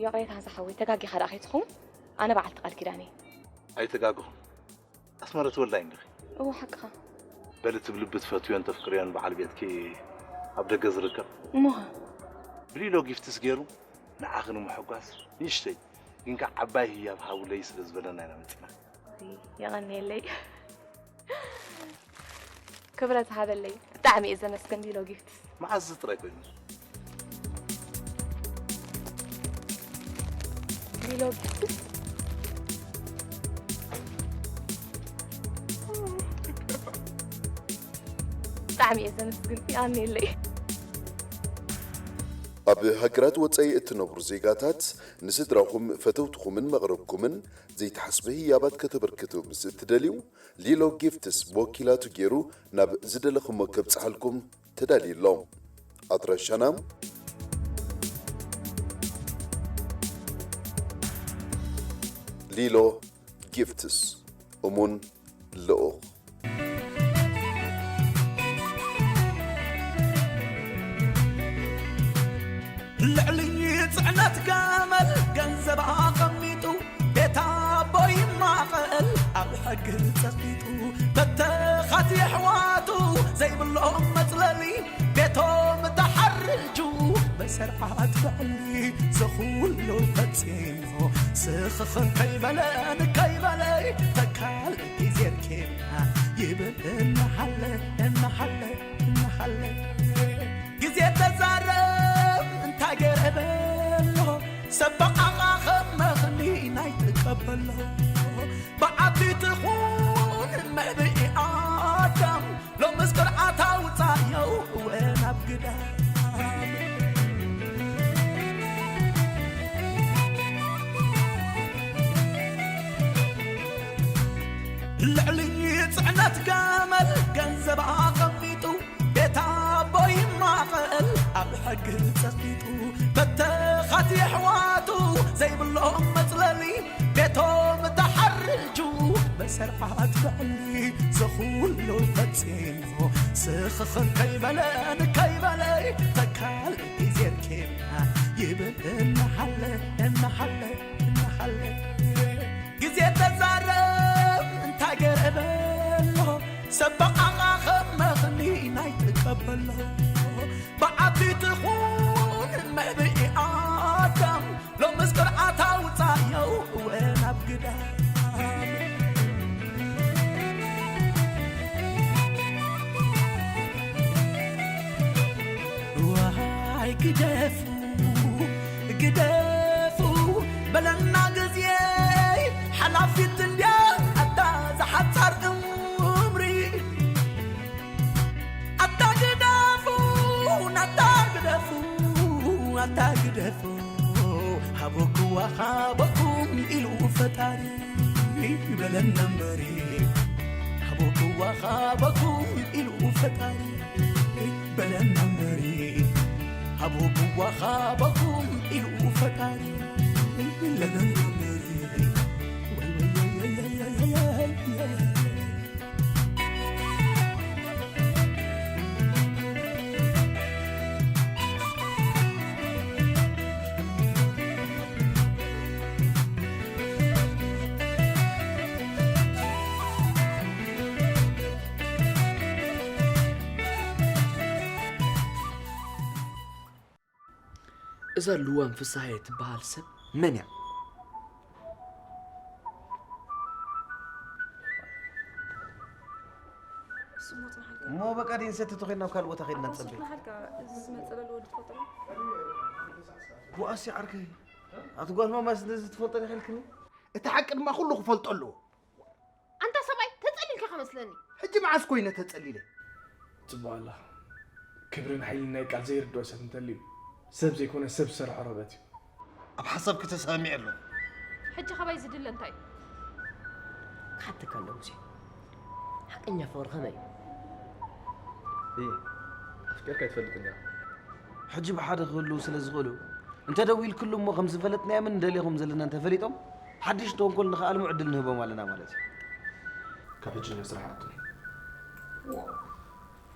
ይቕሬታ ዝሓወይ፣ ተጋጊኻ ደኣ ከይትኸውን፣ ኣነ በዓልቲ ቃል ኪዳን እየ። ኣይተጋግኹን። ኣስመረት ወልዳይ እንዲኺ? እወ፣ ሓቅኻ። በሊ እቲ ብልቢ ትፈትዮን ተፍቅርዮን በዓል ቤትኪ ኣብ ደገ ዝርከብ? እሞኸ? ብሊሎ ጊፍትስ ገይሩ ንዓኺ ንምሕጓስ ንእሽተይ ግን ከኣ ዓባይ ህያብ ሃቡለይ ስለ ዝበለና ኢና መጺና። የቐንየለይ። ክብረት ሃበለይ። ብጣዕሚ እየ ዘመስግን ሊሎ ጊፍትስ። መዓዝ ጥራይ ኮይኑ? ሊሎ ጊፍትስ። ብጣዕሚ እየ ዘመስግን። የቐንየለይ። ኣብ ሃገራት ወጻኢ እትነብሩ ዜጋታት፣ ንስድራኹም፣ ፈተውትኹምን መቕረብኩምን ዘይተሓስበ ህያባት ከተበርክቱ ምስ እትደልዩ፣ ሊሎ ጊፍትስ ብወኪላቱ ገይሩ ናብ ዝደለኹሞ ከብጽሓልኩም ተዳልዩ ኣሎ። ኣድራሻና፣ ሊሎ ጊፍትስ፣ እሙን ልኡኽ። ልዕሊ ጽዕነት ገመል ገንዘብ ኣቐሚጡ፣ ቤት ኣቦ ይማቐል ኣብ ሕጊ ጸቂጡ። በተኻት የሕዋቱ ዘይብሎም መጽለሊ፣ ቤቶም ተሓርጁ በሰርዓት ብዕሊ። ዘኹሉ ፈጺሙ ስኽኽን ከይበለ ንከይበለ፣ ተካል ግዜ ርኪብና ይብል እናሓለ፣ እናሓለ፣ እናሓለ። ግዜ ተዛረብ እንታይ ገይረ በሎ፣ ሰብ ብዓኻ ከም ምኽኒ ናይ ትቀበሎ። ብዓቢ ትኹን መብኢ ኣዳም፣ ሎምስ ቅርዓት ኣውጻዮ እወ ናብ ግዳም። ልዕሊ ጽዕነት ገመል ገንዘብ ኣቐሚጡ፣ ቤት ኣቦ ይማቐል ኣብ ሕጊ ጸቂጡ። በተኻት የሕዋቱ ዘይብሎም መጽለሊ፣ ቤቶም ተሓርጁ በሰርዓት ብዕሊ። ዘኹሉ ፈጺሙ ስኽኽን ከይበለ ንከይበለ፣ ተካል ግዜ ርኪብና ይብል እናሓለ፣ እናሓለ፣ እናሓለ። ግዜ ተዛረብ እንታይ ገይረ በሎ፣ ሰብ ብዓኻ ከም ምኽኒ ናይ ትቀበሎ። ብዓቢ ትኹን መብኢ ኣዳም፣ ሎምስ ቅርዓት ኣውጻዮ እወ ናብ ግዳም። ዋይ ግደፉ፣ ግደፉ በለና ግዜ ሓላፊት እንድያ ኣታ ዝሓጻር እምሪ። ኣታ ግደፉ፣ ኣታ ግደፉ፣ ኣታ ግደፉ፣ ሃበኩዋ ሃበኩም ኢሉ ፈጣሪ በለና እምበሪ። ሃበኩዋ ሃበኩም ኢሉ ፈጣሪ በለና እምበሪ። ሃበኩዋ ሃበኩም ኢሉ ፈጣሪ በለና እምበሪ። እዛ ልዋም ፍስሃየ ትበሃል ሰብ መን እያ? እሞ በቃ ደይ ንሰቲ ተኾይና ናብ ካልእ ቦታ ከይድና ንጸበይ። ብኣሲ ዓርከይ፣ ኣቲ ጓል ማማስ ነዚ ትፈልጦ ዲኺ ኢልክኒ? እቲ ሓቂ ድማ ኩሉ ክፈልጦ ኣለዎ። ኣንታ ሰብኣይ ተጸሊልካ ከመስለኒ። ሕጂ መዓስ ኮይነ ተጸሊለ? ጽቡቕ ኣላ። ክብርን ሓይልን ናይ ቃል ዘይርድኦ ሰብ እንተልዩ፣ ሰብ ዘይኮነ ሰብ ዝሰርሖ ረበት እዩ። ኣብ ሓሳብኪ ተሰማሚዐ ኣለኹ። ሕጂ ካባይ ዝድለ እንታይ እዩ? ክሓተካ እንዶ ሙሴ፣ ሓቀኛ ፍቕሪ ከመይ እዩ? እየ፣ ኣፍቂርካ ኣይትፈልጥን ኢኻ። ሕጂ ብሓደ ክህልዉ ስለ ዝኽእሉ፣ እንተ ደዊልክሉ እሞ ከም ዝፈለጥናዮምን ንደልየኹም ዘለና እንተ ፈሊጦም፣ ሓድሽ ተንኮል ንኽኣልሙ ዕድል ንህቦም ኣለና ማለት እዩ። ካብ ሕጂ ናብ ስራሕ ኣቱኒ።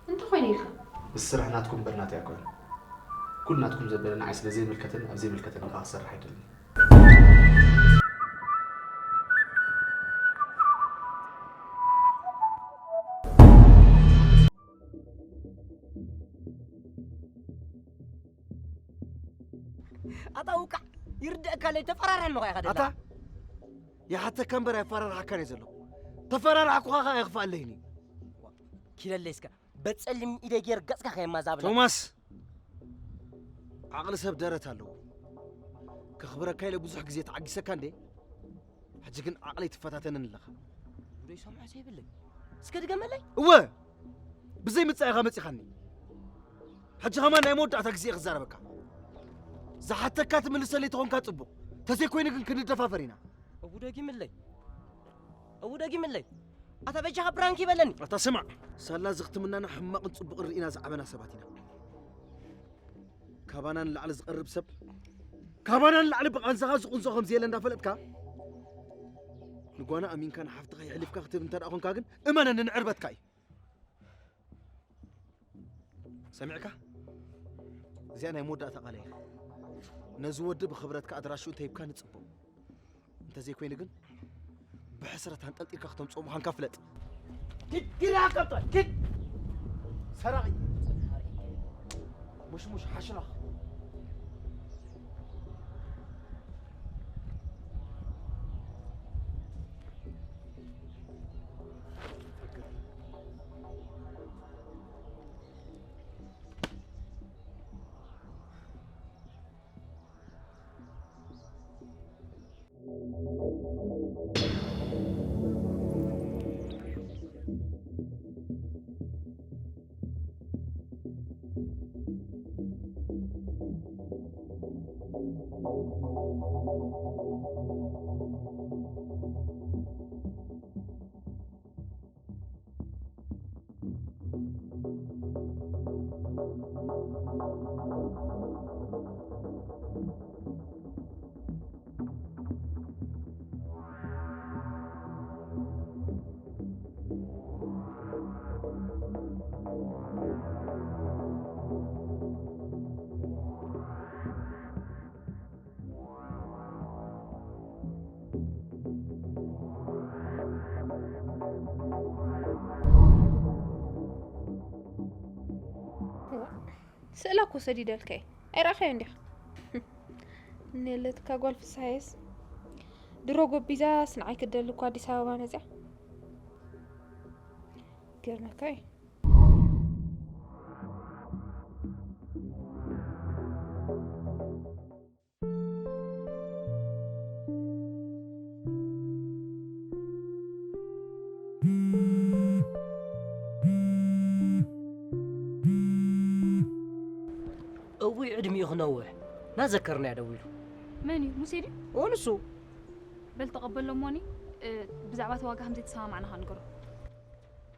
እንተኾይነ ኢልካ? እዚ ስራሕ ናትኩም እምበር ናተይ ኣይኮነን። ኩሉ ናትኩም ዘበለ ንዓይ ስለ ዘይምልከተኒ፣ ኣብ ዘይምልከተኒ ከኣ ክሰርሕ ኣይደልን። ኣታ ውቃዕ፣ ይርደእካ ለይ ተፈራርሐ ኣለኹ ኢኻ ደላ። ኣታ ይሓተካ እምበር ኣይፈራርሓካን እየ ዘለኹ። ተፈራርሓኩኻ ኸዓ የኽፍኣለይኒ። ኪለለይ እስከ፣ በጸሊም ኢደ ጌር ገጽካ ከየማዛብላ። ቶማስ፣ ዓቕሊ ሰብ ደረት ኣለዎ። ከኽብረካ ኢለ ብዙሕ ግዜ ተዓጊሰካ እንዴ? ሕጂ ግን ዓቕለይ ትፈታተንን ኣለኻ። ጉደይ ሰምዖ ዘይብለይ። እስከ ድገመለይ። እወ፣ ብዘይ ምጻኢኻ መጺኻኒ። ሕጂ ኸማን ናይ መወዳእታ ግዜ ክዛረበካ። ዝሓተካ ትምልሰለይ ተኾንካ ጽቡቕ። ተዘይኮይኑ ግን ክንደፋፈር ኢና። እቡ ደጊምለይ። እቡ ደጊምለይ። ኣታ በጃኻ ብራንክ ይበለኒ። ኣታ ስማዕ፣ ሳላ ዝኽትምናና ሕማቕን ጽቡቕን ርኢና ዝዓበና ሰባት ኢና። ካባና ንላዕሊ ዝቐርብ ሰብ፣ ካባና ንላዕሊ ብቓንዛኻ ዝቕንዞ ከም ዘየለ እንዳፈለጥካ፣ ንጓና ኣሚንካ ንሓፍትኻ የሕሊፍካ ክትህብ እንተ ደኣ ኾንካ ግን፣ እመነኒ ንዕርበትካ እዩ። ሰሚዕካ? እዚኣ ናይ መወዳእታ ቃለይ እያ። ነዚ ወዲ ብኽብረትካ ኣድራሽኡ እንተሂብካ ንጽቡቕ። እንተዘይኮይኑ ግን ብሕስረት ኣንጠልጢልካ ክተምጽኦ ምዃንካ ፍለጥ። ኪድ፣ ኪድ፣ ኣቀብጦ፣ ኪድ። ሰራቒ። ሙሽሙሽ ሓሽላኽ። ስእላ እኮ ሰዲደልካ እየ። ኣይረኣኻዮን ዲኻ? ኔለትካ ጓል ፍስሃየስ ድሮ ጎቢዛስ ንዓይ ክደሊ እኮ ኣዲስ ኣበባ መፅያ። ገርመካ እዩ። እውይ ዕድሚኡ ክነውሕ ናዘከርናያ ደዊሉ። መን እዩ? ሙሴ ድዩ? ኦ፣ ንሱ። በል ተቐበሎ እሞኒ፣ እ፣ ብዛዕባ እቲ ዋጋ ከም ዘይተሰማማዕና ከኣ ንገሮ።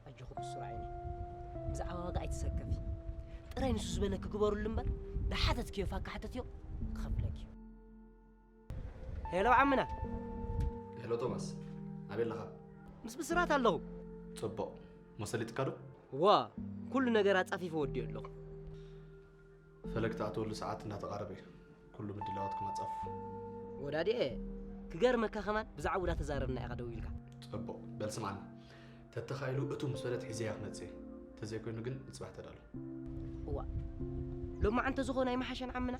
ኣጆኹ ብሱር ዓይኒ፣ ብዛዕባ ዋጋ ኣይትሰከፊ። ጥራይ ንሱ ዝበለኪ ግበሩሉ እምበር፣ ዝሓተትክዮ ፋካ ሕተትዮ፣ ክኸፍለኪ እዩ። ሄሎ ዓምና። ሄሎ ቶማስ፣ ኣበይ ኣለኻ? ምስ ብስራት ኣለኹ። ጽቡቕ። መሰሊጥካ ዶ? ዋ፣ ኩሉ ነገር ኣጻፊፈ ወዲኦ ኣለኹ። ፈለግ ትኣትወሉ ሰዓት እንዳተቓረበ እዩ። ኩሉ ምድላዋትኩም ኣጻፍፉ። ወዳዲኤ፣ ክገርመካ ከማን ብዛዕባኡ እንዳተዛረብና ኢኻ ደዊልካ። ጽቡቕ። በል ስምዓኒ። ተተኻኢሉ እቱ ምስ በለት ሒዘያ ክመጽእ እየ። ተዘይኮይኑ ግን ንጽባሕ ተዳሎ። እዋ፣ ሎማዓንቲ ዝኾነ ኣይመሓሸን ዓምና?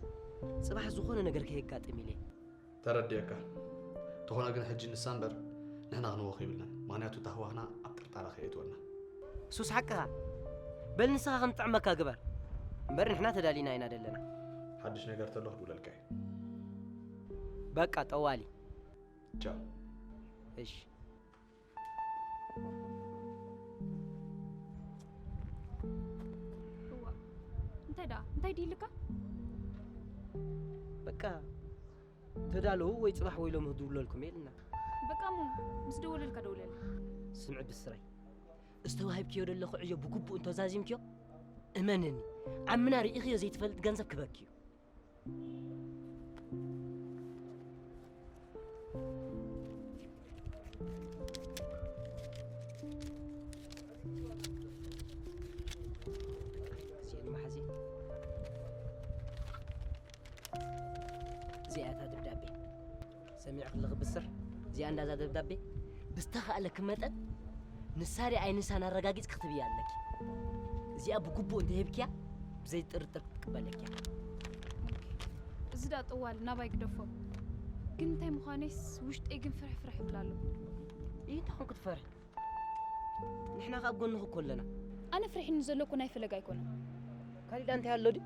ጽባሕ ዝኾነ ነገር ከየጋጥም ኢለ። ተረዲኤካ። ተኾነ ግን ሕጂ ንሳ እምበር ንሕና ክንወኽ ይብልናን። ምኽንያቱ እታ ህዋኽና ኣብ ጥርጣረ ከየእትወና። ሱስ ሓቅኻ። በል ንስኻ ከም ዝጥዕመካ ግበር። እምበር ንሕና ተዳሊና ኢና ደለና። ሓድሽ ነገር ተሎ ክድውለልካ እየ። በቃ ጠዋሊ። ቻው። እሺ። እዋ፣ እንታይ ደኣ? እንታይ ድይልካ? በቃ ተዳለዉ ወይ ጽባሕ ወይ ሎሚ ክድውለልኩም እየ ኢልና። በቃ እሞ ምስ ደወለልካ ደውለለይ። ስምዒ ብስራይ፣ ዝተዋሂብክዮ ዘለኹ ዕዮ ብግቡእ እንተዛዚምክዮ፣ እመንኒ፣ ዓምና ርኢኽዮ ዘይትፈልጥ ገንዘብ ክበኪ እዩ። እዚኤን መሓዚ። እዚኣ እታ ደብዳቤ። ሰሚዕክሊ ክብስር? እዚኣ እንዳዛ ደብዳቤ ብዝተኻእለኪ መጠን ንሳ ድያ ኣይንሳን ኣረጋጊጽ ክትብያ ኣለኪ። እዚኣ ብግቡእ እንተሂብክያ ብዘይ ጥርጥር ክትቅበለኪ እያ። እዚ ዳ ጥዋል ናባይ ግደፎ። ግን እንታይ ምዃነይስ ውሽጠይ ግን ፍርሕ ፍርሕ ይብል ኣሎ። እንታይ ኾን ክትፈርሒ? ንሕና ካብ ጎንኺ እኮ ኣለና። ኣነ ፍሪሕኒ ዘለኩ ናይ ፈለግ ኣይኮነን። ካሊዳ እንታይ ኣሎ ድዩ?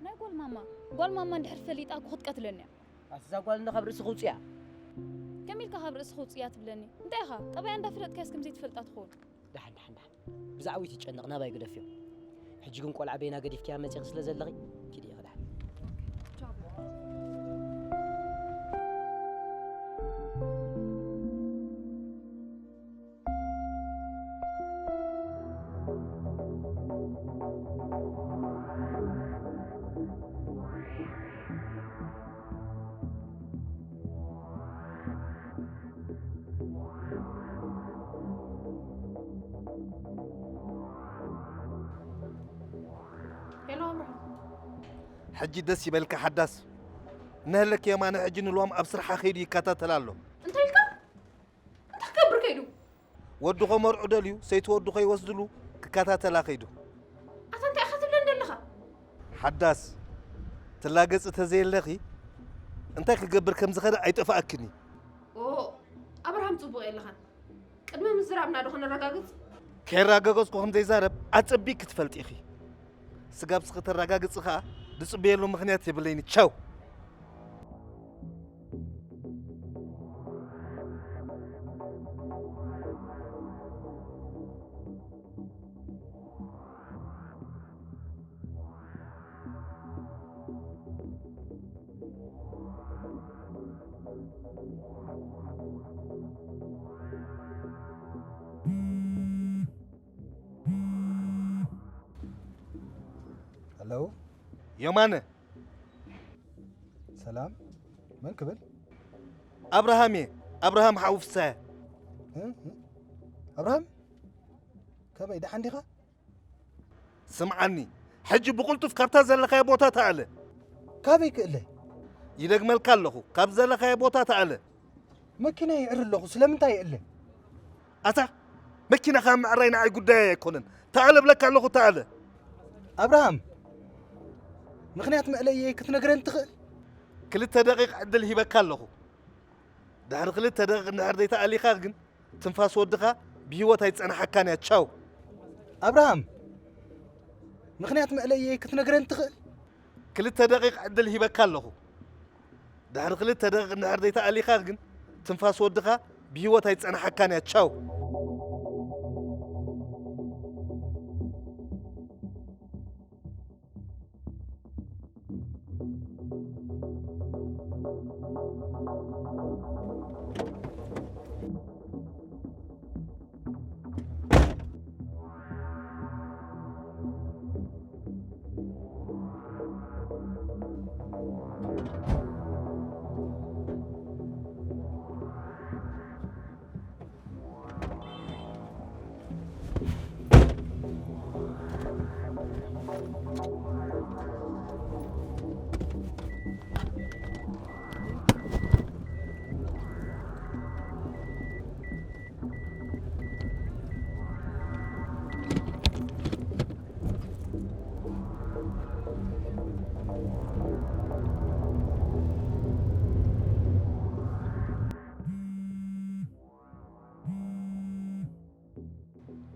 ናይ ጓል ማማ ጓል ማማ እንድሕር ፈሊጣ እኮ ክትቀትለኒ እያ። ኣቲ እዛ ጓል እንዶ ካብ ርእሲ ክውፅያ። ከመይ ኢልካ ካብ ርእሲ ክውፅያ ትብለኒ? እንታይ ኢኻ ጠባያ እንዳፈለጥካስ ከምዘይ ትፈልጣ ትኸውን? ዳሓን ዳሓን ዳሓን ብዛዕባ ይትጨነቕ ናባይ ግደፍዮ። ሕጂ ግን ቆልዓ በይና ገዲፍክያ መፂኺ ስለ ዘለኺ ኪዲ ኢኺ ዳሓን። ሄሎ ኣብርሃም። ሕጂ ደስ ይበልካ ሓዳስ። ነህለክ የማነ ሕጂ ንልዋም ኣብ ስርሓ ከይዱ ይከታተል ኣሎ። እንታይ ኢልካ? እንታይ ክገብር ከይዱ? ወዱ ከመርዑ ደልዩ ሰይቲ ወዱ ከይወስድሉ ክከታተላ ከይዱ። ኣታ እንታይ ኢኻ ትብለኒ ዘለኻ? ሓዳስ ትላገጽ ተዘየለኺ እንታይ ክገብር ከም ዝኸደ ኣይጠፋኣክኒ። ኦ ኣብርሃም ጽቡቕ የለኻን። ቅድሚ ምዝራብና ዶ ክነረጋግጽ? ከይራገገጽኩ ከም ዘይዛረብ ኣጸቢቅ ክትፈልጢ ኢኺ። ስጋብ ስኺ ተረጋግጺ ኸኣ ዝጽበየሉ ምኽንያት የብለይን። ቻው። ሄሎ የማነ ሰላም መን ክብል ኣብርሃም እየ ኣብርሃም ሓው ፍሳየ እ? እ? ኣብርሃም ከመይ ደሓን ዲኻ ስምዓኒ ሕጂ ብቕልጡፍ ካብታ ዘለኻዮ ቦታ ተኣለ ካበይ ክእለ ይደግመልካ ኣለኹ ካብ ዘለኻዮ ቦታ ተኣለ መኪና ይዕር ኣለኹ ስለምንታይ ይእለ ኣታ መኪናኻ ምዕራይ ንዓይ ጉዳይ ኣይኮነን ተኣለ ብለካ ኣለኹ ተኣለ ኣብርሃም ምኽንያት መእለየይ ክትነግረን ትኽእል ክልተ ደቂቕ ዕድል ሂበካ ኣለኹ ድሕሪ ክልተ ደቂቕ እንድሕር ዘይተኣሊኻ ግን ትንፋስ ወድኻ ብህይወት ኣይትጸንሓካን እያ ቻው ኣብርሃም ምኽንያት መእለየይ ክትነግረን ትኽእል ክልተ ደቂቕ ዕድል ሂበካ ኣለኹ ድሕሪ ክልተ ደቂቕ እንድሕር ዘይተኣሊኻ ግን ትንፋስ ወድኻ ብህይወት ኣይትጸንሓካን እያ ቻው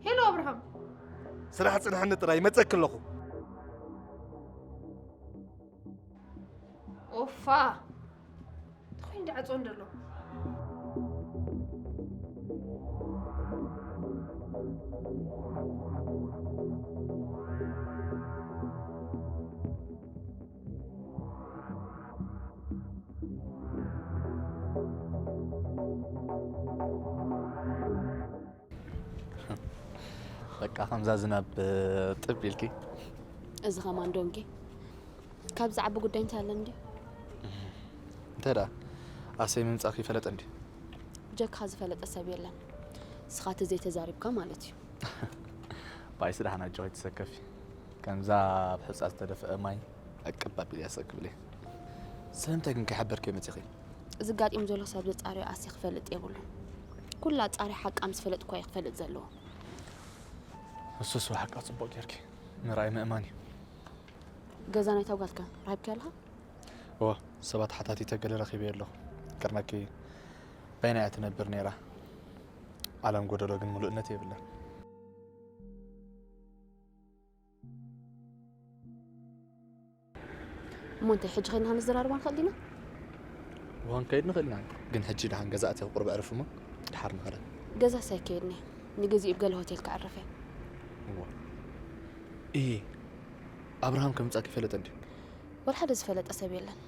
ሄሎ ኣብርሃም ስራሕ ጽንሐኒ ጥራይ መጸክ ኣለኹ ኦፋ ተኾይን ድዓጾ እንደሎ በቃ ከምዛ ዝናብ ጥብ ኢልኪ እዚ ኸማን ዶንኪ ካብ ዝዓቢ ጉዳይ እንታይ ኣለን ድዩ እንተ ደኣ ኣሰይ ምምጻእኪ ይፈለጠ እንዲ ብጀካ ዝፈለጠ ሰብ የለን ስኻቲ ዘይተዛሪብካ ማለት እዩ ባይስ ደሓን ኣጆኺ ትሰከፊ ከምዛ ኣብ ሕጻ ዝተደፍአ ማይ ኣቀባቢል እያ ሰክብለ ስለምንታይ ግን ከይሓበርኪ መጺኺ እዚ ጋጢም ዘሎ ሰብ ዘጻርዮ ኣሲ ክፈልጥ የብሉ ኩላ ጻሪ ሓቃ ምስ ፈለጥ እኳ ክፈልጥ ዘለዎ እሱስ ሓቃ ጽቡቅ ጌርኪ ምርኣይ ምእማን እዩ ገዛ ናይታ ጓልከ ራሂብኪ ኣለኻ እወ፣ ሰባት ሓታቲተ ገለ ረኺበ ኣለኹ። ቅድመኪ በይና እያ ትነብር ነይራ። ዓለም ጎደሎ ግን ምሉእነት የብላን። እሞ እንታይ ሕጂ ኸይድና ክንዘራርባ ንኽእል ዲና? እዋን ከይድ ንኽእል ኢና። ግን ሕጂ ደሓን ገዛእቲ ቁርብ ዕርፍ እሞ ድሓር ንኸዳ። ገዛስ ኣይከይድን እየ። ንግዚኡ ገለ ሆቴል ክዕርፍ እየ። እዋ። እይ፣ ኣብርሃም ከምጻእኪ ይፈለጠ እንድዩ? ወላ ሓደ ዝፈለጠ ሰብ የለን።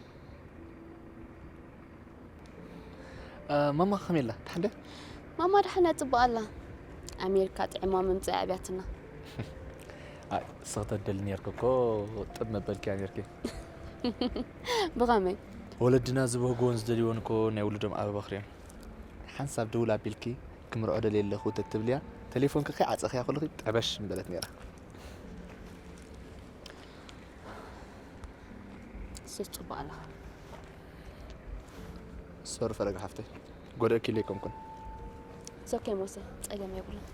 እ፣ ማማ ከመይ ኣላ? ደሓን ድያ? ማማ ደሓን እያ፣ ጽቡቕ ኣላ። ኣሜሪካ ጥዕማ ምምጻእ ኣብያትና። ኣይ፣ ንስኺ ተደሊ ነርኪ እኮ ጥብ መበልኪ እያ ነርኪ። ብኸመይ? ወለድና ዝበህግዎን ዝደልይዎን እኮ ናይ ውሉዶም ኣበባ ክርእዮም። ሓንሳብ ደውል ኣቢልኪ፣ "ክምርዖ ደልየ ኣለኹ" ተትብልያ፣ ቴሌፎንኪ ከይዓጸኽያ ከለኺ ጠበሽ ምበለት ነይራ። ንስስ ጽቡቕ ኣለኻ። ሶሪ ፈረጋ ሓፍተይ፣ ጎደእኪለይ ኣይኮንኩን። It's okay ሞሴ፣ ጸገም የብሉን።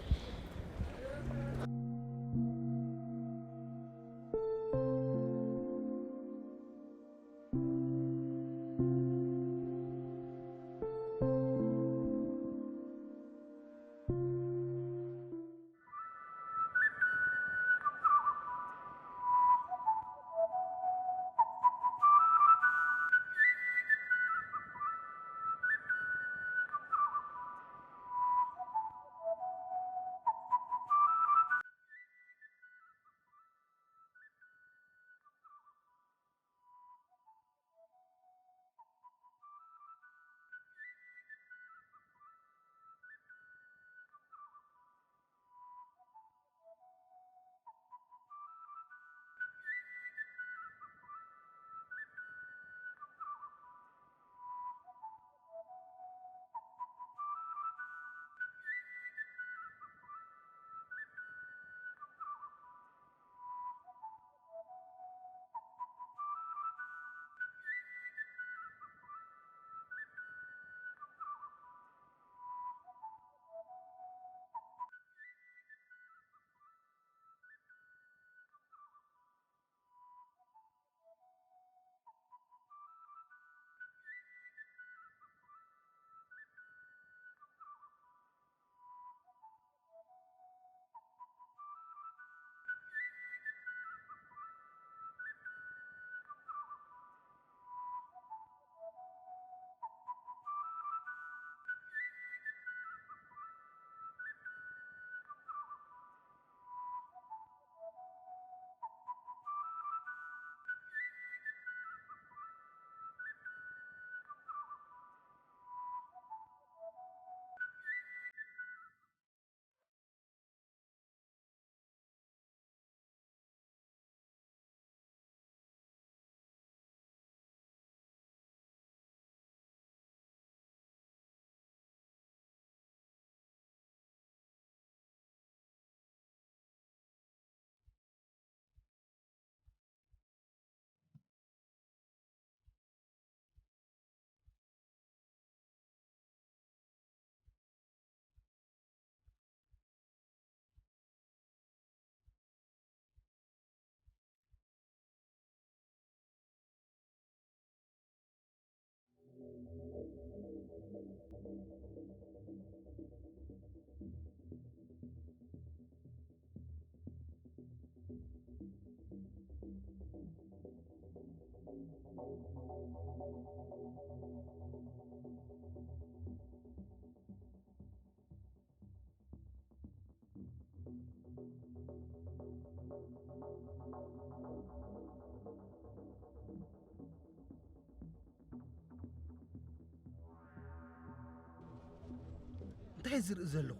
እንታይ ዝርኢ ዘለኹ?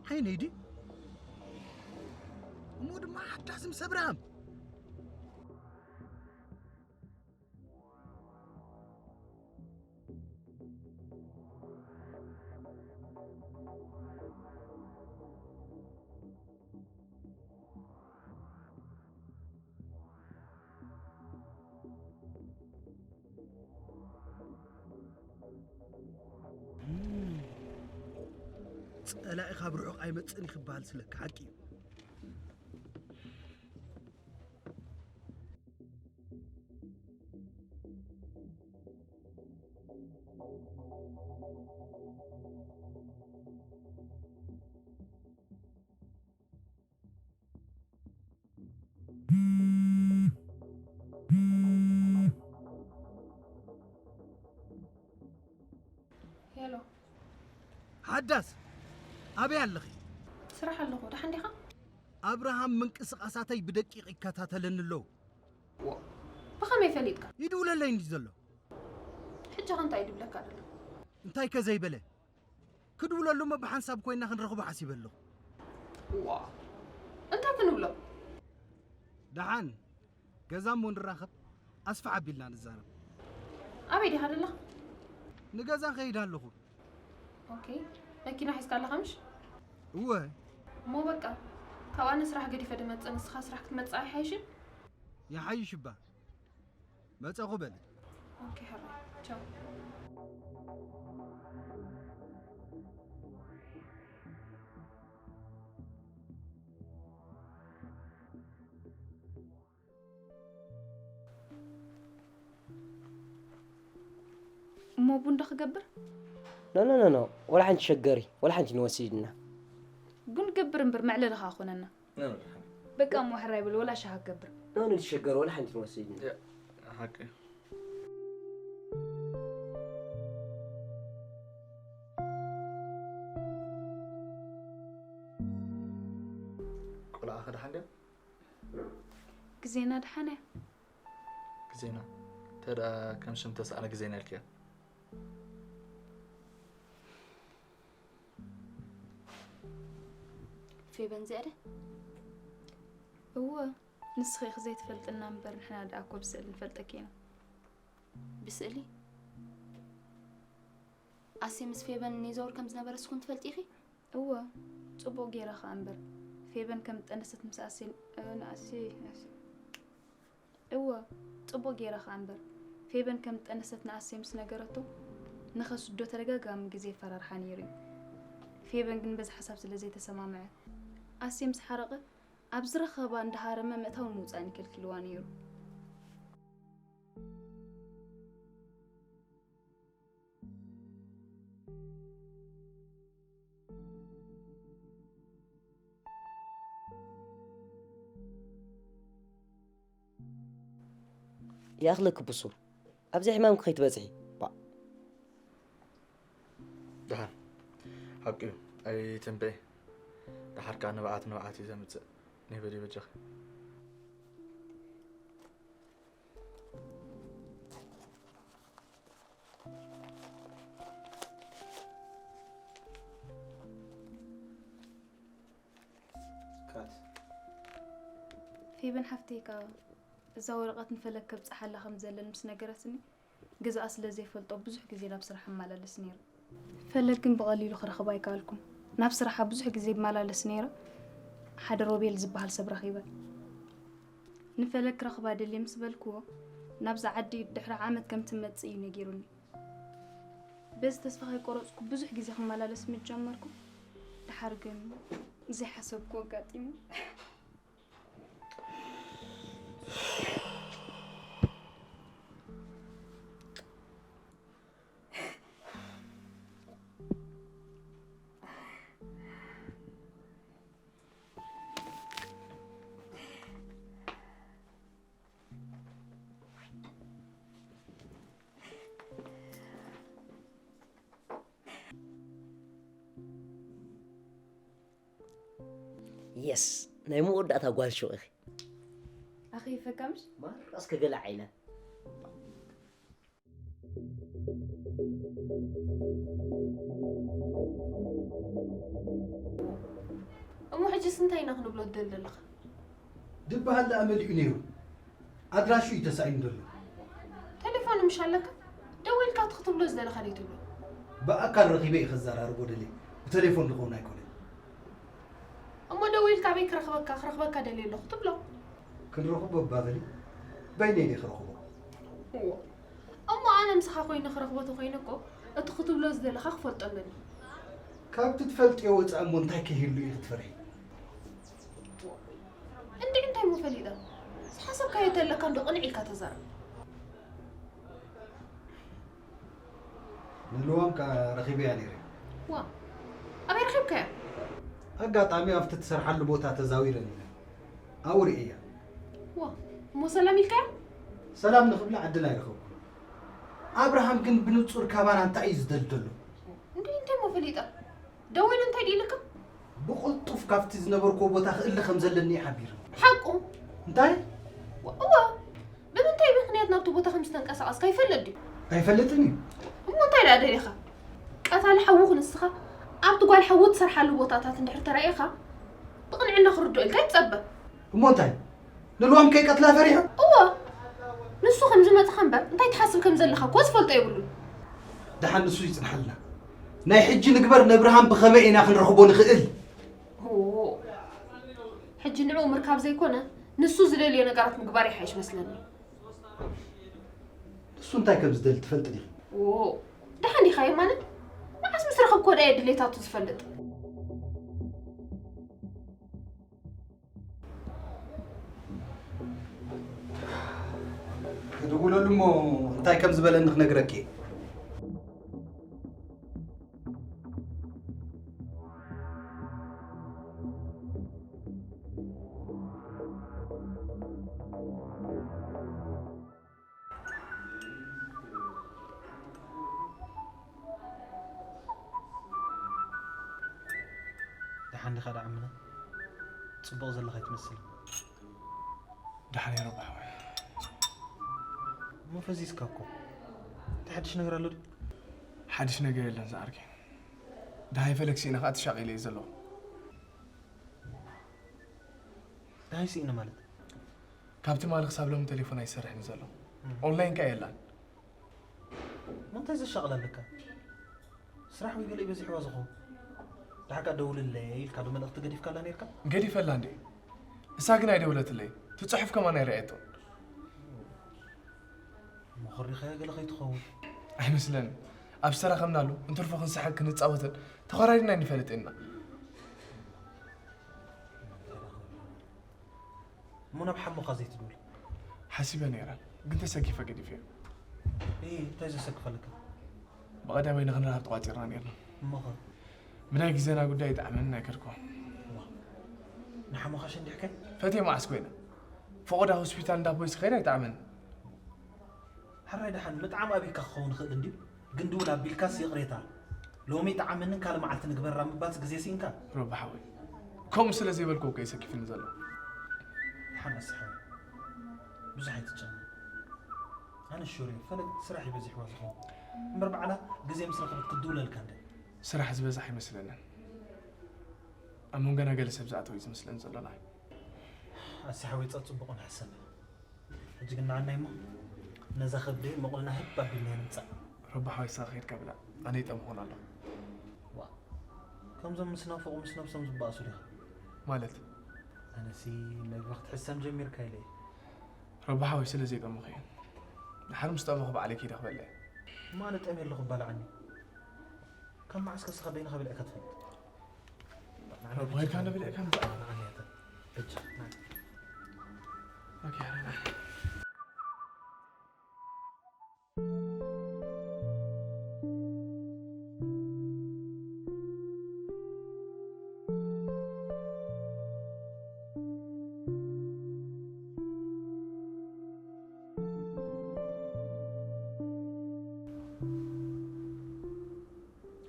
ዓይነይ ድዩ? እሞ ድማ ሓዳስ ምስ ኣብርሃም። ጸላኢ ካብ ርሑቕ ኣይመጽእን እዩ ክበሃል ስለካ ሓቂ እዩ። ሄሎ። ሓዳስ፣ ኣበይ ኣለኺ? ስራሕ ኣለኹ። ደሓን ዲኻ? ኣብርሃም ምንቅስቓሳተይ ብደቂቕ ይከታተለኒ ኣሎ። ብኸመይ ፈሊጥካ? ይድውለለይ እንዲ ዘሎ። ሕጂ ኸ እንታይ ድብለካ ደሎ? እንታይ ከ ዘይበለ? ክድውለሉ እሞ ብሓንሳብ ኮይና ክንረኽቦ ሓሲበ ኣለኹ። ዋ፣ እንታይ ክንብሎ? ደሓን ገዛ እሞ ንራኸብ፣ ኣስፍሕ ኣቢልና ንዛረብ። ኣበይ ዲኻ ደላ? ንገዛ ኸይድ ኣለኹ። ኦኬ፣ መኪና ሒዝካ ኣለኻ ምሽ? እወ። እሞ በቃ፣ ካብ ኣነ ስራሕ ገዲፈ ድመጽእ፣ ንስኻ ስራሕ ክትመጽእ ኣይሓይሽን? ይሓይሽ እባ። መጸኹ በሊ። ኦኬ፣ ሕራይ። ቻው። እሞ ቡን ዶ ክገብር? ኖ ኖ ኖ ኖ፣ ወላ ሓንቲ ሸገሪ፣ ወላ ሓንቲ ንወስድና። ቡን ገብር እምበር መዕለሊ ኸኣ ኮነና። በቃ እሞ ሕራይ በል፣ ወላ ሻሂ ክገብር። ኖ ኖ፣ ሸገሪ ወላ ሓንቲ ንወስድና። ሓቂ። ቆልዓ ከደሓን ድያ? ግዜና ደሓን እያ። ግዜና ተዳ ከም ሽም ተሳእነ ግዜና ኢልክያ። ፌበን ዝያደ እወ፣ ንስኺ ኢኺ ዘይትፈልጥና እምበር ንሕና ደኣ እኮ ብስእሊ ንፈልጠኪ ኢና። ብስእሊ ኣሴ ምስ ፌበን ይዘውር ከም ዝነበረ እስኹም ትፈልጢ ኢኺ? እወ፣ ጽቡቕ ገይረ ኸኣ እምበር ፌበን ከም ዝጠነሰት ምስ ኣሴ ንኣሴ እወ፣ ጽቡቕ ገይረ ኸኣ እምበር ፌበን ከም ዝጠነሰት ንኣሴ ምስ ነገረቶ ንኸስዶ ተደጋጋሚ ግዜ የፈራርሓ ነይሩ እዩ። ፌበን ግን በዚ ሓሳብ ስለ ዘይተሰማምዐት ኣሴ ምስ ሓረቐ ኣብ ዝረኸባ እንዳሃረመ ምእታውን ምውጻእን ይከልኪልዋ ነይሩ። ይኣኽለኪ ብሱር፣ ኣብዚ ሕማምኪ ከይትበጽሒ። ባእ። ደሓን ሓቂ እዩ ኣይትንበይ። ደሓር ከዓ ንብዓት ንብዓት እዩ ዘምፅእ። ነይ በሊ በጃኺ። ካት ፌበን ሓፍተይ ከዓ እዛ ወረቐት ንፈለግ ከብፅሓላ ከም ዘለን ምስ ነገረትኒ፣ ገዛኣ ስለ ዘይፈልጦ ብዙሕ ግዜ ናብ ስራሕ እመላለስ ነይረ። ፈለግ ግን ብቐሊሉ ክረኽባ ኣይከኣልኩን። ናብ ስራሓ ብዙሕ ግዜ እመላለስ ነይረ። ሓደ ሮቤል ዝበሃል ሰብ ረኺበ። ንፈለግ ክረኽባ ደልየ ምስ በልክዎ፣ ናብዛ ዓዲ ድሕሪ ዓመት ከም ትመጽእ እዩ ነጊሩኒ። በዚ ተስፋ ከይቆረጽኩ ብዙሕ ግዜ ክመላለስ ምስ ጀመርኩ፣ ደሓር ግን ዘይሓሰብኩዎ ኣጋጢሙ። የስ፣ ናይ መወዳእታ ጓል ሹቕ ኢኺ። ኣኺፈካ ምሽ? ማራስ ከገለ ዓይነ። እሞ ሕጂስ እንታይ ኢና ክንብሎ ትደሊ ዘለኻ? ድበሃል ደኣ መሊኡ ነይሩ። ኣድራሹ እዩ ተሳኢኑ ዘሎ። ቴሌፎን ምሽ ኣለካ? ደዊልካ እቲ ክትብሎ ዝደለኻ ደይ ትብሎ? ብኣካል ረኺበ እየ ከዘራርቦ ደልየ። ብቴሌፎን ዝኸውን ኣይኮነን። እሞ ደዊልካ ኣበይ ክረኽበካ ክረኽበካ ደልየ ኣለኹ ትብሎ? ክንረኽቦ እባ በሊ። በይነይ ድየ ክረኽቦ? እሞ ኣነ ምሳኻ ኮይነ ክረኽቦ ተኾይነ እኮ እቲ ክትብሎ ዝደለኻ ክፈልጦ ኣለኒ። ካብቲ ትፈልጥዮ ወፃእ እሞ እንታይ ከይህሉ እዩ ክትፈርሒ? እንድዒ እንታይ እሞ ፈሊጠ? ዝሓሰብካዮ ተለካ እንዶ ቅንዕ ኢልካ ተዛረብ። ንልዋም ከኣ ረኺበያ ነይረ። ዋ ኣበይ ረኺብካያ? ኣጋጣሚ ኣብቲ ትሰርሓሉ ቦታ ተዛዊረን ኢለ ኣብኡ ርእየያ። ዋ እሞ ሰላም ኢልካያ? ሰላም ንኽብላ ዕድል ኣይረኸብኩን። ኣብርሃም ግን ብንጹር ካባና እንታይ እዩ ዝደሊ ዘሎ? እንዴ እንታይ እሞ ፈሊጣ? ደዊሉ እንታይ ድኢልካ? ብቕልጡፍ ካብቲ ዝነበርኩዎ ቦታ ክእለ ከም ዘለኒ እዩ ሓቢሩ። ሓቁ? እንታይ? እዋ ብምንታይ ምኽንያት ናብቲ ቦታ ከም ዝተንቀሳቐስካ ይፈልጥ ድዩ? ኣይፈልጥን እዩ። እሞ እንታይ ደኣ ደሊኻ? ቀታሊ ሓውኹ ንስኻ ኣብቲ ጓል ሓዊ ትሰርሓሉ ቦታታት እንድሕር ተራኢኻ ብቕንዕና ክርድኦ ኢልካ ይትጸበ። እሞ እንታይ? ንልዋም ከይቀትላ ፈሪሑ? እዎ ንሱ ከም ዝመጽኻ እምበር እንታይ ትሓስብ ከም ዘለኻ እኮ ዝፈልጦ የብሉን። ደሓን ንሱ ይጽንሓልና። ናይ ሕጂ ንግበር ነብርሃም ብኸመይ ኢና ክንረኽቦ ንኽእል? ኦ፣ ሕጂ ንዕኡ ምርካብ ዘይኮነ ንሱ ዝደልዮ ነገራት ምግባር ይሓይሽ መስለኒ። ንሱ እንታይ ከም ዝደሊ ትፈልጢ ዲኺ? ኦ፣ ደሓን ዲኻ የማነ? መዓስ ምስ ረኸብክዎ ደኣ እየ ድሌታቱ ዝፈልጥ። ክድውለሉ እሞ እንታይ ከም ዝበለኒ ክነግረኪ እየ። ደሓን ዲኻ ደዓምና? ጽቡቕ ዘለኻ ኣይትመስልን። ደሓን እየ ረቢ ሓወይ። እሞ ፈዚዝካ እኮ። እንታይ ሓድሽ ነገር ኣሎ ድዩ? ሓድሽ ነገር የለን ዝዓርከይ። ደሃይ ፈለግ ስኢነ ከዓ ተሻቒለ እየ ዘለኹ። ደሃይ ስኢነ ማለት? ካብ ትማሊ ክሳብ ሎሚ ቴሌፎን ኣይሰርሕን ዘሎ። ኦንላይን ከኣ የላን። እሞ እንታይ ዘሻቕል ኣለካ? ስራሕ ወይ ገለ እዩ በዚሕዋ ዝኸውን። ደሓር ከኣ ደውልለይ ኢልካ ዶ መልእኽቲ ገዲፍካላ ነይርካ? ገዲፈላ እንድየ። እሳ ግን ኣይደወለትለይን። እቲ ጽሑፍ ከማን ኣይረኣየቶን። እሞ ኮሪኻያ ገለ ከይትኸውን። ኣይመስለንን። ኣብ ዝተራኸብናሉ እንትርፎ ክንስሕቅ ክንጻወትን ተኾራሪድና ኣይንፈልጥን ኢና። እሞ ናብ ሓሞኻ ዘይትድውል? ሓሲበ ነይረ፣ ግን ተሰኪፈ ገዲፈዮ። እይ፣ እንታይ ዘሰክፍ ኣለካ? ብቐዳማይ ንኽንራኸብ ተቋጺርና ነይርና። እሞኸ? ብናይ ግዜና ጉዳይ ኣይጠዓመንን ኣይከድኩዎን። ንሓሞኻ ሸንዲሕካዮ? ፈትየ መዓስ ኮይነ? ፈቖዳ ሆስፒታል እንዳ ፖሊስ ክኸይድ ኣይጠዓመንን። ሕራይ ደሓን ምጥዓም ኣቢካ ክኸውን ይኽእል እንድዩ፣ ግን ድውል ኣቢልካስ ይቕሬታ ሎሚ ይጥዓመንን ካልእ መዓልቲ ንግበራ ምባልስ ግዜ ስኢንካ። ሮቢ ሓወይ ከምኡ ስለ ዘይበልኩ እኮ እዩ ሰኪፍኒ ዘሎ። ደሓን ኣስሓዊ ብዙሕ ኣይትጨነቕ። ኣነ ሹር እየ ፈለግ ስራሕ እዩ በዚሕዋ ዝኸውን እምበር ባዕላ ግዜ ምስ ረኸበት ክትድውለልካ እንደ። ስራሕ ዝበዝሕ ኣይመስለንን። ኣብ መንጎና ገለ ሰብ ዝኣተወ እዩ ዝመስለኒ ዘሎ ንዓይ። ኣስሓወይ ጸጽቡቕ ንሕሰብ። ሕጂ ግን ንዓናይ እሞ ነዛ ከብደይ መቑልና ህብ ኣቢልናያ ንምጻእ። ረቢ ሓወይ ንስኻ ከይድካ ብላዕ ኣነ ይጠምኹን ኣለኹ። ዋእ ከምዞም ምስ ናፈቑ ምስ ነብሶም ዝበኣሱ ዲኻ? ማለት? ኣነሲ መግቢ ክትሕሰም ጀሚርካ ኢለ እየ። ረቢ ሓወይ ስለ ዘይጠመኹ እየ። ድሓር ምስ ጠመኹ ባዕለይ ከይደ ክበልዕ እየ። እሞ ኣነ ጠምየ ኣለኹ ባልዓኒ። ካብ መዓስ ከ ንስኻ በይንኻ በሊዕካ ትፈልጥ? ረቢ ኸይድካ እንዶ በሊዕካ ምጻእ።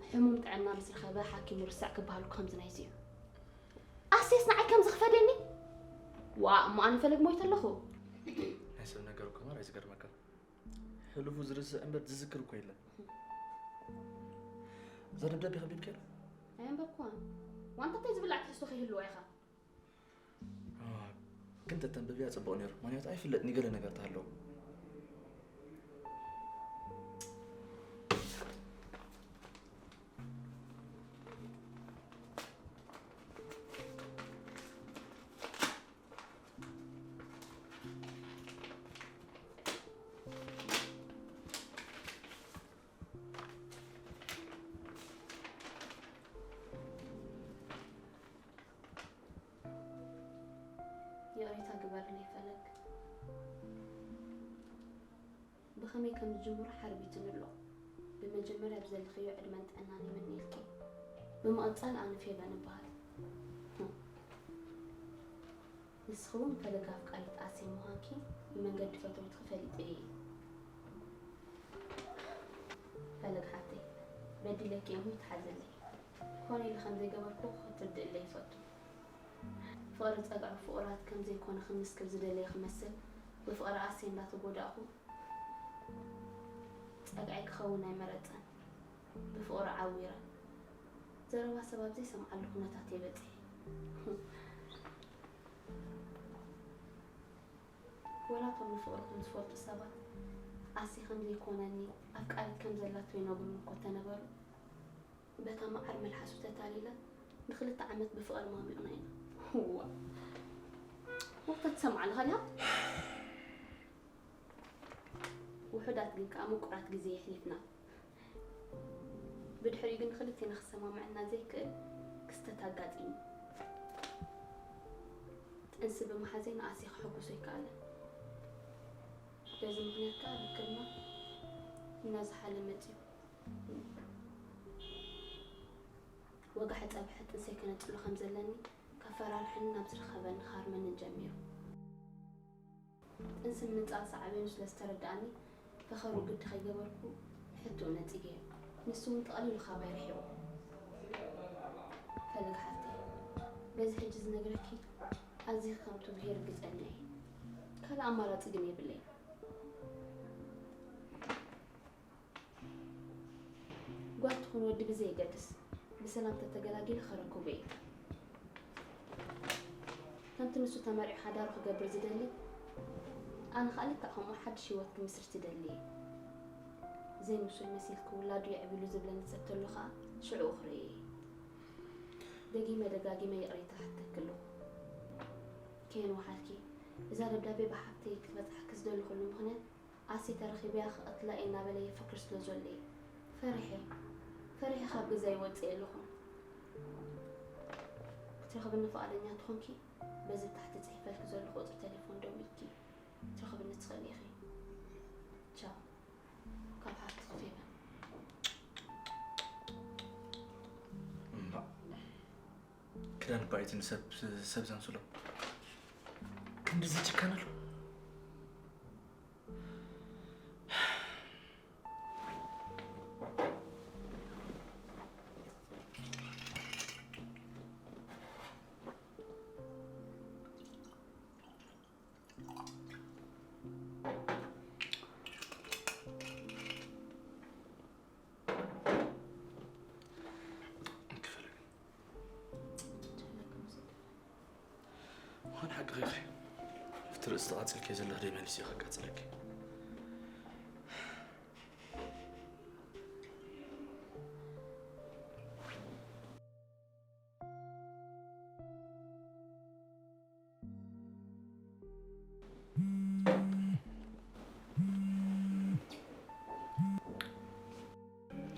ሕሙም ጥዕና ምስ ረኸበ ሓኪሙ ርሳዕ ክበሃል እኮ ከምዚ ናይዚ እዩ። ኣሴስ ንዓይ ከምዚ ክፈድየኒ? ዋእ እሞ ኣነ ፈለግ ሞይተ ኣለኹ። ናይ ሰብ ነገር እኮ ማራ እዩ ዝገርመካ። ሕሉፉ ዝርስዕ እምበር ዝዝክር እኮ የለን። እዛ ደብዳቤ ከንቢብካያ ዶ? ኣየንበብኩዋን። ዋንታ እንታይ ዝብላዕ ትሕዝቶ ከይህልዋ ኢኻ? ግን ተተንብብያ ጽቡቕ ነይሩ፣ ምኽንያቱ ኣይፍለጥን እዩ ገለ ነገር ተሃለወ። ይቕሬታ ግበርለይ ፈለግ። ብኸመይ ከም ዝጅምሮ ሓርቢትኒ ኣሎ። ብመጀመርያ ብዘለኽዮ ዕድመን ጥዕናን ይምነየልኪ። ብምቕጻል ኣነ ፌቨን እበሃል። ንስኺ እውን ፈለግ ኣፍቃሪት ኣሴ ምዃንኪ ብመንገዲ ፈተውትኺ ፈሊጠ እየ። ፈለግ ሓፍተይ፣ በዲለኪ እሞ ይትሓዘለይ። ኮነ ኢለ ከም ዘይገበርኩ ክትርድእለይ ይፈቱ። ፍቕሪ ጸግዒ ፍቑራት ከም ዘይኮነ ክምስክር ዝደለየ ክመስል፣ ብፍቕሪ ኣሴ እንዳተጎዳእኩ ጸግዒ ክኸውን ኣይመረጸን። ብፍቕሩ ዓዊረ። ዘረባ ሰብ ኣብ ዘይሰምዓሉ ኩነታት እየ በጺሐ። ወላ እቶም ንፍቕርኹም ዝፈልጡ ሰባት ኣሲ ከም ዘይኮነኒ፣ ኣፍቃሪት ከም ዘላቶ ይነግሩኒ እኮ ተነበሩ። በታ መዓር መልሓሱ ተታሊለ ንኽልተ ዓመት ብፍቕሪ ማሚቕና ኢና። እዋ፣ ወቅቲ ትሰምዓ ኣለኻ ድያ? ውሑዳት ግን ከኣ ምቁራት ግዜ የሕሊፍና። ብድሕሪኡ ግን ክልቴና ክሰማምዐና ዘይክእል ክስተት ኣጋጢሙ። ጥንሲ ብምሓዘይ ንኣሲ ክሕጉሶ ኣይከኣለን። በዚ ምኽንያት ከኣ ርክብና እናዝሓለ መጺኡ። ወጋሒ ጸብሒ ጥንሰይ ከነጽሎ ከም ዘለኒ ከፈራርሕንን ናብ ዝርኸበኒ ክሃርመንን ጀሚሩ። ጥንሲ ምንጻል ሳዕቤኑ ስለ ዝተረድኣኒ፣ ፈኸሩ ግዲ ከይገበርኩ ንሕቶኡ ነጺገዮ። ንሱ እውን ተቐሊሉ ካባይ ርሒቑ። ፈለግ ሓፍተይ፣ በዚ ሕጂ ዝነግረኪ ኣዚኺ ከም ትብህጊ ርግጸኛ እየ። ካልእ ኣማራጺ ግን የብለይን። ጓል ትኹን ወዲ ብዘየገድስ፣ ብሰላም ተተገላጊለ ከረክቦ እየ። ከምቲ ንሱ ተመርዒ ሓዳሩ ክገብር ዝደሊ፣ ኣነ ኸኣ ልክዕ ከምኡ ሓድሽ ህይወት ክምስርት ይደሊ እየ። ዘይምሱል መሲልኪ ውላዱ የዕቢሉ ዝብለኒ ሰብ ተሎ ኸኣ ሽዑ ክርኢ እየ። ደጊመ ደጋጊመ ይቕሬታ እሓተኪ ኣለኹ። ከየንውሓልኪ፣ እዛ ደብዳቤ ብሓፍተይ ክትበጽሓኪ ዝደለኹሉ ምኽንያት፣ ኣሴ ተረኺበያ ክቐትላ እየ እናበለ ይፍክር ስለ ዘሎ እየ። ፈሪሐ፣ ፈሪሐ ካብ ገዛይ ወጺኤ ኣለኹ። ክትረኽብኒ ፍቓደኛ እንተኾንኪ፣ በዚ ታሕቲ ጽሒፈልኪ ዘለኹ ቁጽሪ ቴሌፎን ደዊልኪ ትረኽብኒ ትኽእሊ ኢኺ። ቻው። ካብ ሓፍትኺ ፌቨን። እምባእ። ክዳን እኳ እቲ ንሰብ፣ ሰብ ዘምስሎ። ክንድዚ ጭካነ ኣሎ? ምዃን ሓቅኺ ኢኺ። ኣብቲ ርእሲ ተቓጺልኪ ዘለኺ ደይ መሊሱ እዩ ከቃጽለኪ።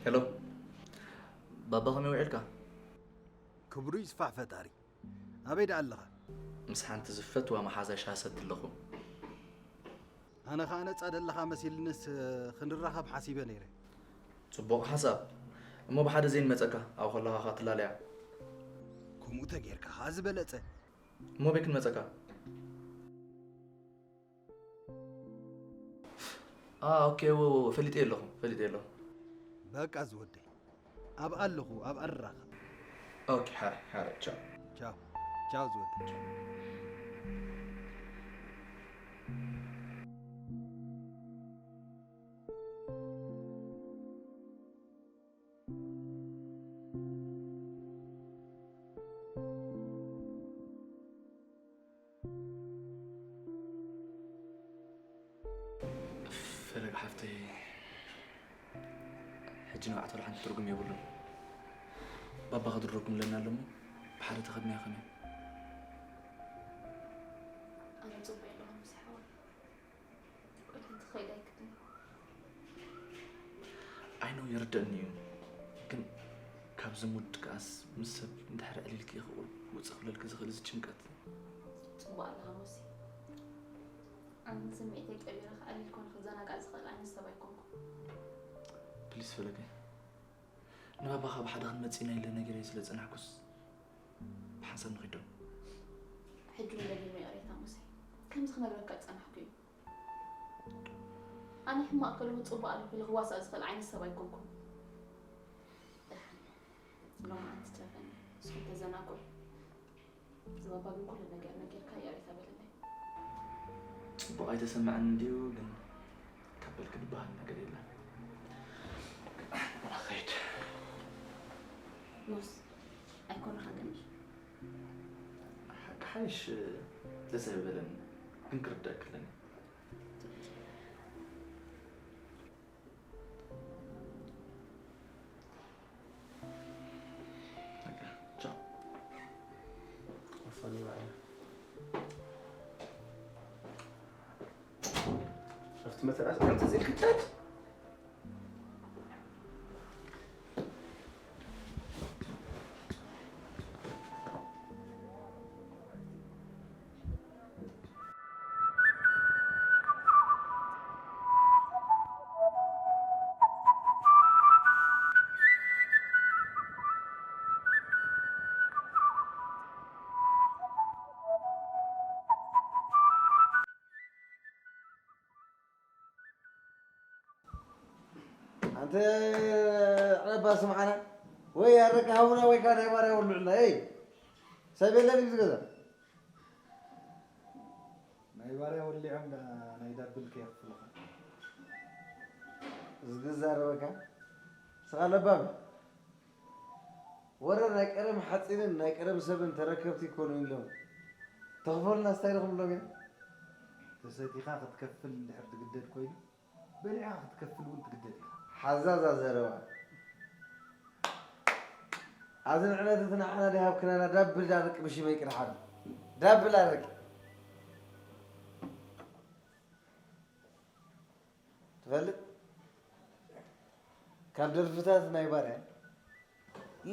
ሄሎ፣ ባባ ከመይ ውዒልካ? ክብሩ ይስፋሕ ፈጣሪ። ኣበይ ደኣ ኣለኻ? ምስ ሓንቲ ዝፈትዋ መሓዛይ ሻሂ ሰቲ ኣለኹ። ኣነ ኸኣ ነጻ ደለኻ መሲልንስ ክንራኸብ ሓሲበ ነይረ። ጽቡቕ ሓሳብ። እሞ ብሓደ ዘይንመጸካ፣ ኣብኡ ከለኻ ኸኣ ትላለያ። ከምኡ ተጌርካ ኸኣ ዝበለጸ። እሞ ኣበይ ክንመጸካ? ኣ፣ ኦኬ፣ እወ፣ እወ፣ እወ፣ ፈሊጠ ኣለኹ፣ ፈሊጠ ኣለኹ። በቃ ዝወደይ፣ ኣብ ኣለኹ፣ ኣብ ኣራኸብ። ኦኬ፣ ሓረ፣ ሓረ፣ ቻው። ቻው፣ ቻው ዝወደይ። ፈለግ ሓፍተይ፣ ሕጂ ንብዓት ወላ ሓንቲ ትርጉም የብሉን። ባባ ክድረኩም ኣለና ኣለሞ፣ ብሓደ ተኸድናዮ ከመይ? ኣነ ጽቡቕ የለኹን ምስ ሓወይ። ቁልሕንቲ ከይዳ ኣይክድን። ኣይ ኖ፣ ይርደእኒ እዩ። ግን ካብዚ ሙድ ከኣስ ምስ ሰብ እንድሕር ዕሊልኪ ክቕር ውፅእ ክብለልኪ ዝኽእል እዚ ጭንቀት። ጽቡቕ ኣለኻ ሞሲ። ኣነ ስምዒተይ ቀቢረ ክዕሊል ኮነ ክዘናጋዕ ዝኽእል ዓይነት ሰብ ኣይኮንኩን። ፕሊስ ስፈለገ ንባባኻ ብሓደ ክንመጽእ ኢና ኢለ ነጊረዮ ስለ ዝጸናሕኩስ ብሓንሳብ ንኺዶ። ሕጂ እውን ደጊመ ይቕሬታ ሙሴ፣ ከምዚ ክነግረካ ዝጸናሕኩ እዩ። ኣነ ሕማቕ ከለኹ ጽቡቕ ኣለኹ ኢለ ክዋሳእ ዝኽእል ዓይነት ሰብ ኣይኮንኩን። ደሓን፣ ሎማዓንቲ ትረፈኒ፣ ንስኹም ተዘናግዑ። ዝባባ ግን ኩሉ ነገር ነጊርካ ይቕሬታ በለለይ። ጽቡቕ ኣይተሰምዐን እንድዩ፣ ግን ካብ በልኪ ዝበሃል ነገር የለን። ኣኸይድ። ዮስ፣ ኣይኮነኻን ግን ሓቂ ሓይሽ ደስ ኣይበለኒ፣ ግን ክርዳእ ክለኒ። በቃ፣ ቻው። ኣፈኒ ባዕላ። ኣብቲ መተርኣስ ከምዚ ዝል ክጫጭ። ኣንተ ዕረባ ስምዓና፣ ወይ ኣረቂ ሃቡና ወይ ከዓ ናይ ባርያ ወልዑልና። ኤይ፣ ሰብ የለን እዩ ዝገዛ። ናይ ባርያ ወሊዖም ደኣ ናይ ዳብል ከየኽፍሉኻ። ዝግዛረበካ ስኻ ለባም። ወረ ናይ ቀደም ሓፂንን ናይ ቀደም ሰብን ተረከብቲ ይኮኑ ኢሎም ተኽፈሉና ስታይ ኢልኹም ኢሎም ኢና። ተሰቲኻ ክትከፍል እንድሕር ትግደድ ኮይኑ በሊዕኻ ክትከፍል እውን ትግደድ ኢኻ። ሓዛዛ ዘረባ። ኣብዚ ንዕነት እቲ ንዓና ደይ ሃብክናና ዳብል ኣረቂ ብሽመይ ቅድሓሉ። ዳብል ኣረቂ። ትፈልጥ? ካብ ደርፍታት ናይ ባርያ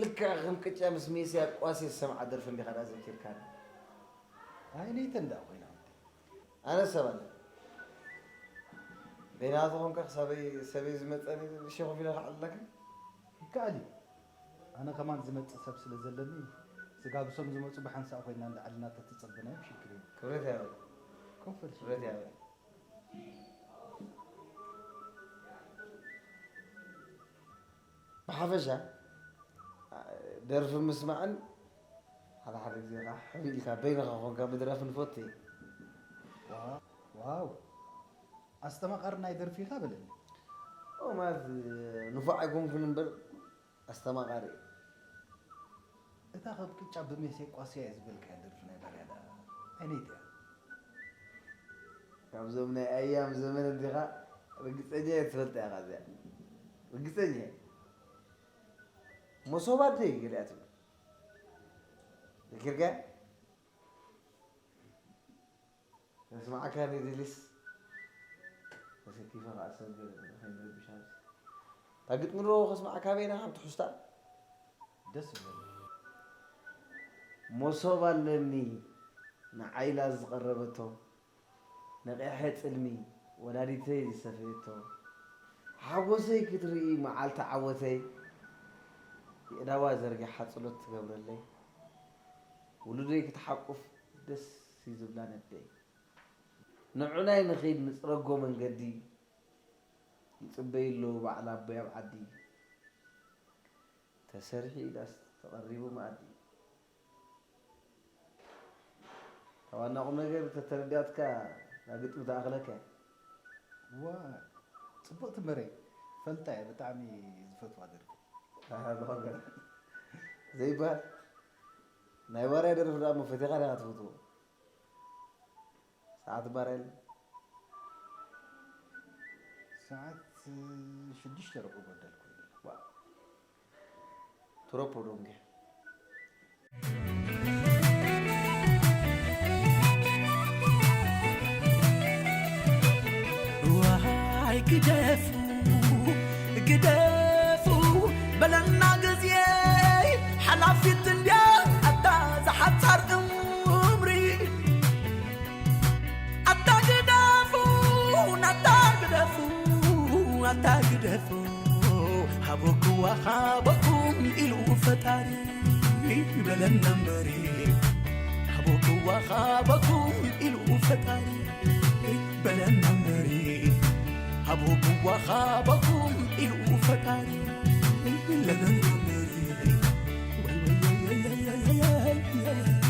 ልክዕ ከም ቅጫ ምስ ሜስያ ቋሲ ዝሰምዓ ደርፊ እንዲኻ ደኣ ዘኪርካኒ። ኣይነይተን ደኣ ኮይና። ኣነ ሰብ ኣለ በይናቱ ኮንካ ክሳበይ ሰበይ ዝመፀኒ ሸኹፍ ኢለ ክዓልለካ። ይከኣል እዩ። ኣነ ከማን ዝመፅእ ሰብ ስለ ዘለኒ ስጋብሶም ዝመፁ ብሓንሳእ ኮይና እንዳዓልና ተትፀብናዮም ሽግር የብሉ። ክብረት ያበል። ኮፈል ክብረት ያበል። ብሓፈሻ ደርፊ ምስማዕን ሓደ ሓደ ግዜ ከዓ ሕም ኢልካ በይንኻ ኮንካ ምድራፍ ንፈቱ እዩ። ዋው ኣስተማቓሪ ናይ ደርፊ ኢኻ በለኒ። ኦ ማለት ንፉዕ ኣይኮንኩን እምበር ኣስተማቓሪ እዩ። እታ ካብ ቅጫ ብሜሴ ቋስያ እየ ዝበልካያ ደርፊ ናይ ባርያ ደኣ ኣይነይቲ እያ። ካብዞም ናይ ኣያም ዘመን እንዲኻ ርግፀኛ እየ ትፈልጣ ኢኻ እዚኣ ርግፀኛ እየ። መሶባ ደይ ገሊኣ ትብል ዘኪርካያ? ከስምዓካ ኒድሊስ ተሰኪፈ ከዓ ሰብ ገለ ከይንረብሽ ኣብዚ እታ ግጥሚ ዶ ከስምዓካ በይና ከም ትሕዝታ ደስ ይብል መሶብ ኣለኒ ንዓይላ ዝቐረበቶ ነቒሐ ጽልሚ ወላዲተይ ዝሰፈየቶ ሓጎሰይ ክትርኢ መዓልቲ ዓወተይ የእዳዋ ዘርጊሓ ጸሎት ትገብረለይ ውሉደይ ክትሓቁፍ ደስ እዩ ዝብላ ነደይ ንዑናይ ንኺድ ንጽረጎ መንገዲ ይጽበዩ ኣለዉ ባዕላ ኣቦይ ኣብ ዓዲ ተሰሪሑ ኢላስ ተቐሪቡ መኣዲ እታ ዋና ቁም ነገር ተተረዲኣትካ እዛ ግጥሚ ትኣኽለካ እያ። ዋ ጽቡቕቲ መረይ ፈልጣ እየ ብጣዕሚ ዝፈትዋ ደርፊ። ኣሃ፣ ዝኾንካ ዘይበሃል ናይ ባርያ ደርፊ ደኣ እሞ ፈቲኻ ዲኻ ትፈትዎ? ሰዓት ባርያ የለን? ሰዓት ሽዱሽተ ርብዕ ጎደል ኮይኑ። ትሮፖ ዶንጌ ዋይ ግደፉ ግደፉ በለና ግዜ ሓላፊት እንድያ ኣታ ዝሓጻር እምሪ ኣታ ግደፉ ኣታ ግደፉ ኣታ ግደፉ ኣቦክዋ ኻበኩም ኢሉ ፈጣሪ በለና እምበሪ፣ ኣቦክዋ ኻበኩም ኢሉ ፈጣሪ በለና እምበሪ፣ ኣቦክዋ ኻበኩም ኢሉ ፈጣሪ በለና እምበሪ። ወይ ወይ ወይ ወይ ወይ ወይ።